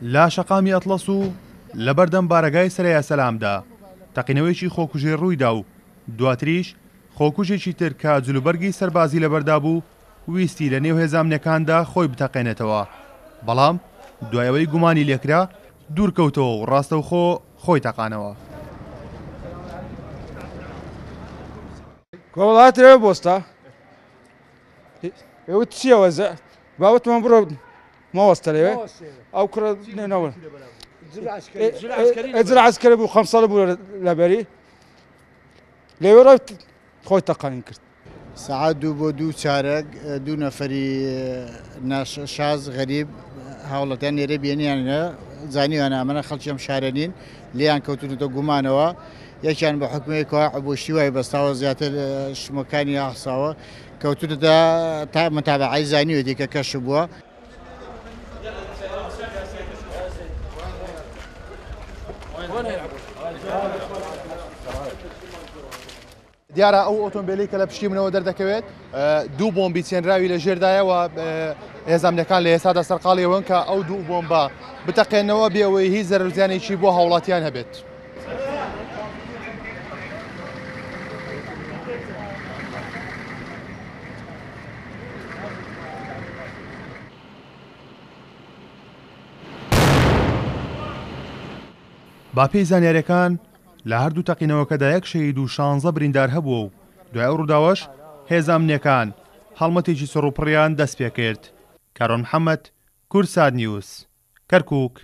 لە شەقامی ئەتڵەس و لەبەردەم بارەگای سەرەیا سەلامدا تەقینەوەیەکی خۆکوژی ڕوویدا و دواتریش خۆکوژێکی تر کە جلوبەرگی سەربازی لەبەردا بوو ویستی لە نێو هێزە ئەمنیەکاندا خۆی بتەقێنێتەوە، بەڵام دوای ئەوەی گومانی لێکرا دوورکەوتەوە و ڕاستەوخۆ خۆی تەقانەوە. کۆمەڵایەتی بۆستا ئێوە چییە وەزە باوەتمان بڕۆ مەوەستە لەوێ ئەو کوڕە نەوە ئەجر عسکەری بوو خەمسەڵ بوو لەبەری لەوێ ڕۆ خۆی تەقانین کرد. سەعات دوو بۆ دوو چارەک دوو نەفەری ناشاز غەریب هاوڵەتیان لێرە بینیانە زانیوانە ئەمەە خەڵکی ئەم شارە نین لێیان کەوتونەتە گومانەوە یەکیان بە حکومێکەوە عبۆشی وای بەستاوە زیاتر شمەکانی ئاخساوە کەوتونەتە تا متابعەی زانیوێتی کە کەشف بووە. دیارە ئەو ئۆتۆمبیلی کە لە پشتی منەوە دەردەکەوێت دوو بۆمبی چێنراوی لە ژێردایە و هێزە ئەمنیەکان لە ئێستادا سەرقاڵی ئەوەن کە ئەو دوو بۆمبە بتەقێنەوە بێ ئەوەی هیچ زەرەرزیانێکی بۆ هاوڵاتیان هەبێت. بەپێی زانیاریەکان لە هەردوو تەقینەوەکەدا یەک شەهید و شانزە بریندار هەبووە و دوای ئەو ڕووداوەش هێزە ئەمنیەکان هەڵمەتێکی چڕوپڕیان دەستپێکرد. کارۆن محەمەد، کوردسات نیوز، کەرکوک.